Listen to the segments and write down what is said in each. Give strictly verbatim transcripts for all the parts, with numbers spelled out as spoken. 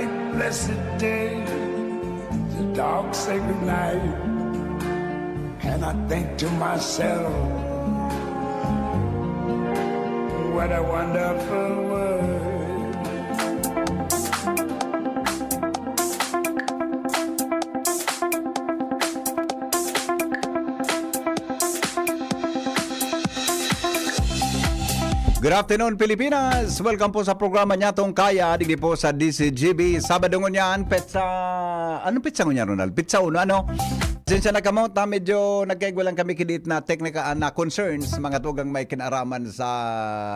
Blessed day, the dark sacred night, and I think to myself, what a wonderful world. Good afternoon, Pilipinas! Welcome po sa programa Nyatong Kaya, digdi po sa D C G B. Sabado ngunyan, petsa... Anong petsa ngunyan, Ronald? Petsa uno, ano? Pasensya na kamo, ta medyo nagkaigwa lang kami kidit na teknika na concerns, mga tugang may kinaraman sa,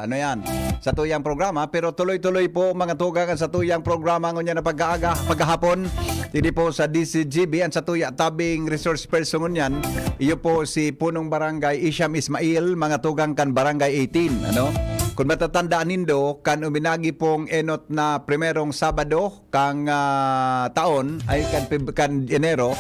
ano yan, sa tuyang programa. Pero tuloy-tuloy po, mga tugang, ang sa tuyang programa ngunyan na pagkaaga, paghahapon, digdi po sa D C G B, ang sa tuya tabing resource person ngunyan, iyo po si Punong Barangay Isham Ismail, mga tugang kan Barangay eighteen, ano? Kung matatandaan nindo, kan uminagi pong enot na primerong Sabado, kan, ah, taon, ay kan Peb-, kan Enero,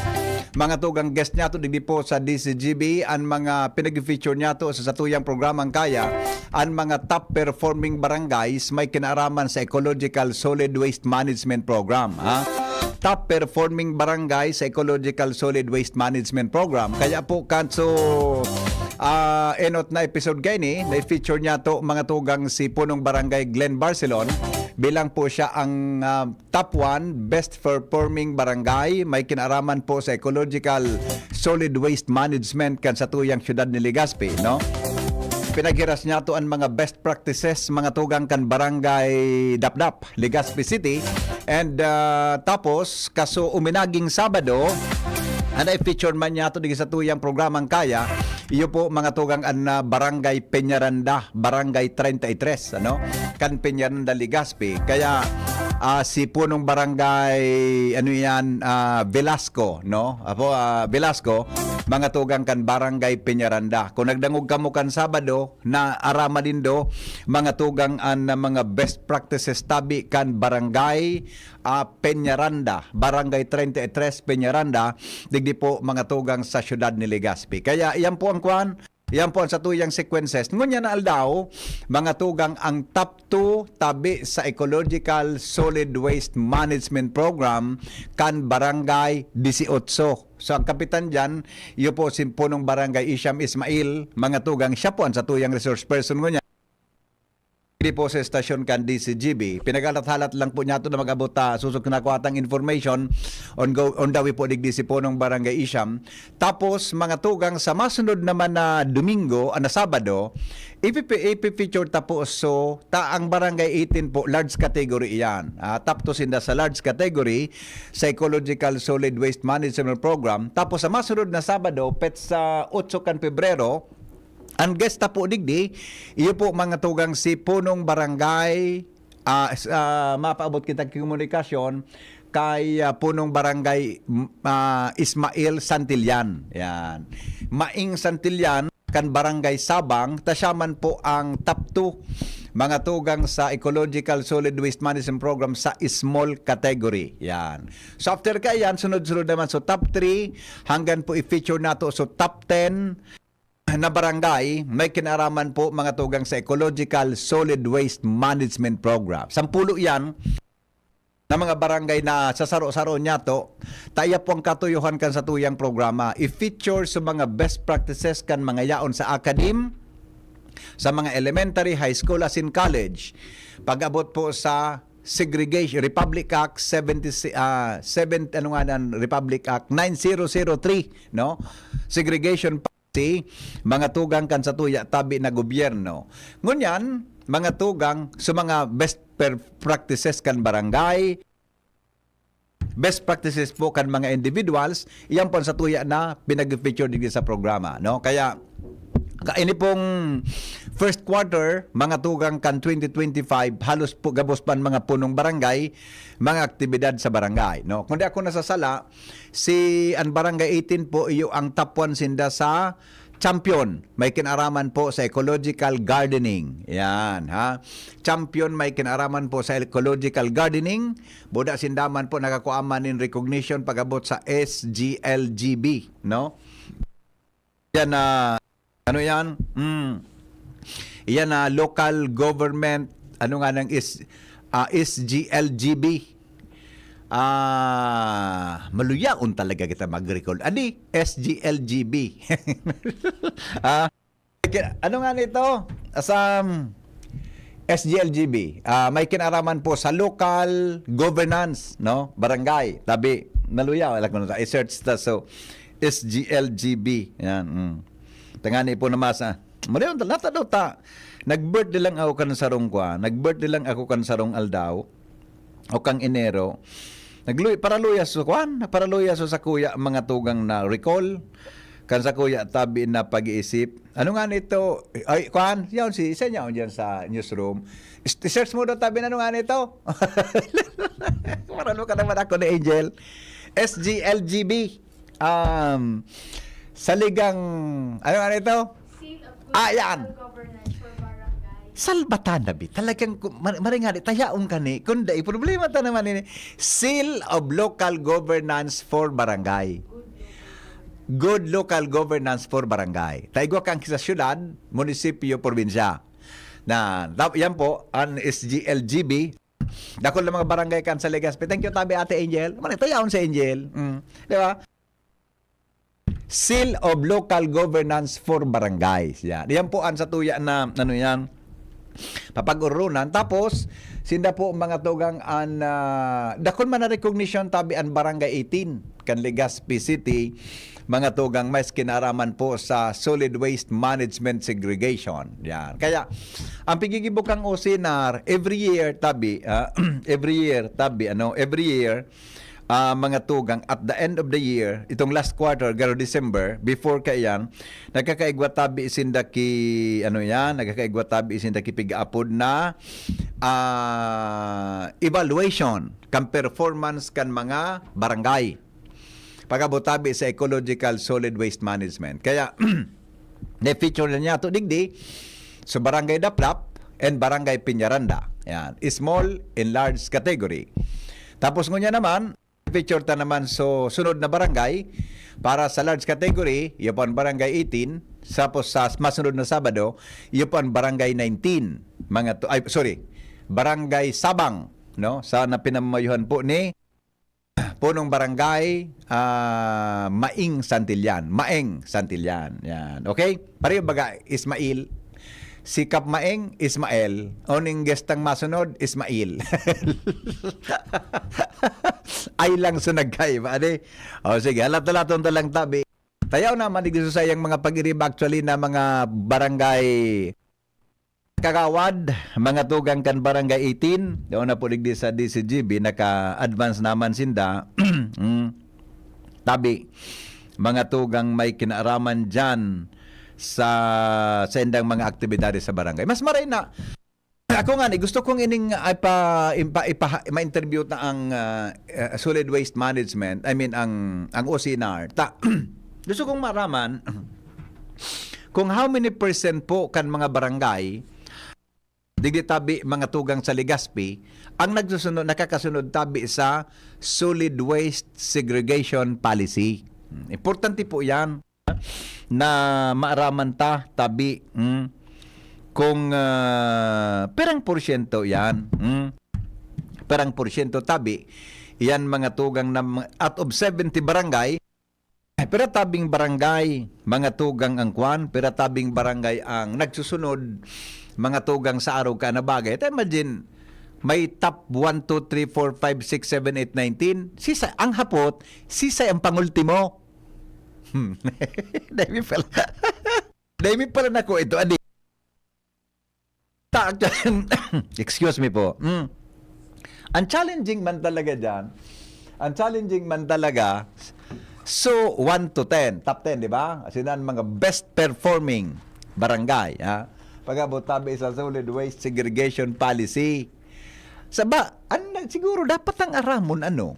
mga tugang guest niyato digdi po sa D C G B, ang mga pinag-feature niyato sa satuyang programang Kaya, ang mga top performing barangays may kinaaraman sa Ecological Solid Waste Management Program, ha? Top performing barangay sa Ecological Solid Waste Management Program. Kaya po, kanso, ah, enot na episode kaini, na-feature niyato, mga tugang, si Punong Barangay Glenn Barcelon, bilang po siya ang, ah, top one best performing barangay may kinaaraman po sa ecological solid waste management kan satuyang siyudad ni Legazpi, no? Pinaghiras niyato ang mga best practices, mga tugang, kan Barangay Dapdap, Legazpi City. And, ah, tapos, kaso uminaging Sabado, ang na-feature man niyato digdi sa tuyang programang Kaya, iyo po, mga tugang, an, ah, Barangay Peñaranda, Barangay treinta y tres, ano? Kan Peñaranda, Legazpi. Kaya, ah, si Punong Barangay, ano yan, ah, Velasco, no? Apo, ah, Velasco, mga tugang, kan Barangay Peñaranda. Kung nagdangog kamo kan Sabado, na arama nindo, mga tugang, an, ah, mga best practices tabi kan Barangay, ah, Peñaranda, Barangay treinta y tres Peñaranda, digdi po, mga tugang, sa siyudad ni Legazpi. Kaya iyan po ang kwan, iyan po ang satuyang sequences. Ngunyan na aldaw, mga tugang, ang top two tabi sa Ecological Solid Waste Management Program kan Barangay dieciocho. So, ang kapitan diyan, iyo po si Punong Barangay Isham Ismail, mga tugang, siya po ang satuyang resource person ngunyan. Digdi po sa estasyon kan D C G B. Pinaghalat-halat lang po niyato na mag-abot ta susog na kuwatang information on, go, on the way po digdi si Punong Barangay Isham. Tapos, mga tugang, sa masunod naman na Domingo, ah, na Sabado, ipipi-, ipi-feature ta po, so, ta ang Barangay eighteen po, large category iyan. Ah, top two sinda sa large category sa Ecological Solid Waste Management Program. Tapos, sa masunod na Sabado, petsa otso kan Pebrero, ang guest ta po digdi, iyo po, mga tugang, si Punong Barangay, ah, s-, ah, mapaabot kita komunikasyon kay, ah, Punong Barangay, m-, ah, Ismail Santillan. Yan. Maing Santillan, kan Barangay Sabang, ta siya man po ang top two, mga tugang, sa Ecological Solid Waste Management Program sa small category. Yan. So, after kaiyan, sunod-sunod naman. So, top three, hanggang po i-feature nato. So, top ten, na barangay may kinaaraman po, mga tugang, sa Ecological Solid Waste Management Program. Sampulo yan na mga barangay na sa saro-saro niyato, ta iya po ang katuyohan kan satuyang programa. I-feature sa mga best practices kan mga yaon sa academe, sa mga elementary, high school, as in college. Pag-abot po sa segregation, Republic Act seventy, ah, seven, ano nga nan, Republic Act nine zero zero three, no? Segregation si mga tugang kan satuya tabi na gobyerno. Ngunyan, mga tugang, sa mga best per-, practices kan barangay, best practices po kan mga individuals, iyan po ang satuya na pinag-feature digdi sa programa, no? Kaya, ka-, ini pong first quarter, mga tugang kan twenty twenty-five, halos po gabos pa an mga punong barangay, mga aktibidad sa barangay, no? Kung di ako nasasala, si, an Barangay eighteen po, iyo ang top one sinda sa champion. May kinaraman po sa ecological gardening. Yan, ha? Champion may kinaraman po sa ecological gardening. Buda sinda man po nakakuha man nin recognition pag-abot sa S G L G B, no? Yan na, ano yan? Hmm. Yan na local government, ano nga nang is, ah, S G L G B. Ah, maluyaon talaga kita mag-recall. Adi, S G L G B. Ah, ano nga nito? Sa, um, S G L G B, ah, may kinaraman po sa local governance, no? Barangay. Tabi, naluya, wala ko na, i-search ta. So, S G L G B. Yan, mm. Tangani po na masa. Mali yung talata daw ta. Nag-birthday lang ako kan sarong kwa. Nag-birthday lang ako kan sarong aldaw. O kang Enero. Nagluy, paraluya sa kwan. Paraluya sa, sa kuya, mga tugang na recall. Kan sa kuya, tabi na pag-iisip. Ano nga nito? Ay, kwan, yun si, isa niya, dyan sa newsroom. Is-, search mo daw, tabi na, ano nga nito? Maralo ka naman ako ni Angel. S G L G B. Um, saligang, ano nga nito? Seal of good Ah, yan. local governance for barangay. Salbatan na bi. Talagang ku-, mar-, maring nga di, tayaon ka ni. Kung dai, problema ta naman ini. Seal of local governance for barangay. Good local governance for barangay. Taigwa kang sa syudad, munisipyo, probinsya. Na, tap-, yan po, ang S G L G B. Dakul na mga barangay kan sa Legazpi. Thank you, tabi, Ate Angel. Manitayaon si Angel. Mm. Di ba? Seal of local governance for barangays. Yan. Yan po ang satuya na, ano yan, papag-urunan. Tapos, sinda po mga tugang an, ah, dakul man na recognition, tabi, ang Barangay eighteen, kan Legazpi City, mga tugang, mas kinaraman po sa solid waste management segregation. Yan. Kaya, ang pigigibukang usinar, every year, tabi, ah, every year, tabi, ano, every year, ah, mga tugang, at the end of the year, itong last quarter, garo December, before kaiyan, nagkakaigwa tabi sinda ki, ano yan, nagkakaigwa tabi sinda ki pig-aapod na, ah, evaluation kan performance kan mga barangay. Pag-abot tabi sa ecological solid waste management. Kaya, na-feature na niya to digdi, sa Barangay Daplap and Barangay Peñaranda. Yan. Small and large category. Tapos ngunya naman, feature ta naman so sunod na barangay para sa large category, iyo po ang Barangay eighteen. Tapos sa masunod na Sabado, iyo po ang Barangay nineteen. Mga to, ay, sorry, Barangay Sabang, no? Sa na pinamamayuhan po ni Punong Barangay, ah, Maing Santillan. Maeng Santillan. Yan. Okay? Pareho baga, Ismail. Si Kap Maeng, Ismael. O ning gestang masunod, Ismail. Ay lang sa nagkaiba, adi. O sige, halat-halaton ta lang tabi. Tayaw na, madigdi sa sayang mga pag-iriba, actually, na mga barangay kagawad, mga tugang kan Barangay eighteen, doon na po digdi sa D C G B, naka-advance naman sinda. Mm. Tabi, mga tugang may kinaaraman dyan sa, sa indang mga aktibidades sa barangay. Mas maray na, ako nga ni, gusto kong ining, ah, ipa, ipa, ipa, ma-interview ta ang, ah, eh, solid waste management, I mean, ang, ang O C N R. Ta, gusto kong maraman kung how many percent po kan mga barangay, digdi tabi mga tugang sa Legazpi, ang nagsusunod, nakakasunod tabi sa solid waste segregation policy. Hmm, importante po yan na maaraman ta, tabi, hmm, kung, ah, perang porsyento yan. Hmm, perang porsyento tabi, yan mga tugang na mga, out of seventy barangay, pira tabing barangay, mga tugang ang kwan, pira tabing barangay ang nagsusunod, mga tugang sa araw ka na bagay. Ta imagine, may top one, two, three, four, five, six, seven, eight, nine, ten. Sisay, ang hapot, sisay ang pangultimo. Hmm. Dahil pala. Dahil pala na ko ito, adi. Ta-, excuse me po. Mm. Ang challenging man talaga dyan, ang challenging man talaga, so, one to ten, top ten, di ba? As in, ang mga best performing barangay, ha? Pag-abot tabi sa solid waste segregation policy. Sa ba, an-, siguro dapat ang aramon, ano?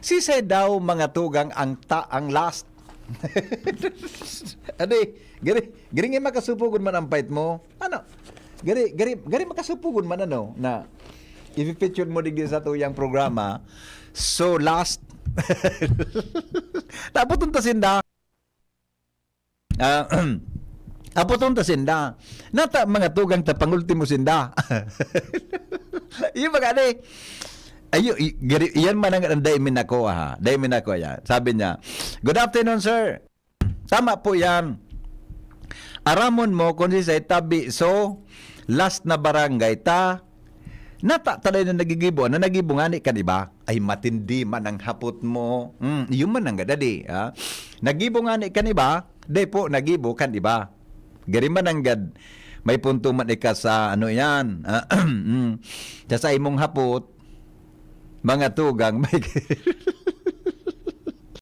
Sisay daw mga tugang ang ta-, ang last. Adi, gari, gari nga makasupogon man ang fight mo. Ano? Gari, gari, gari makasupogon man, ano, na ipi-feature mo digdi sa tuyang programa. So, last. Tapos tunta sinda. Ah, apoton ta sinda. Nata mga tugang ta pangultimo sinda. Yung mga ni, Ayo, i- gari- iyan man ang, ang dai mi nakuha, ha? Dai mi nakuha yan. Sabi niya, "Good afternoon, sir. Tama po yan. Aramon mo kung si say tabi, so, last na barangay ta, nata taday na nagigibo, na nagibo ngani kan iba." Ay, matindi man ang hapot mo. Mm, yun man ang gadadi, ha? Nagibo ngani kan iba, dai po nagibo kan iba. Gari man ang gad, may punto man ika sa ano yan. Mm. Sa, sa imong hapot, mga tugang, may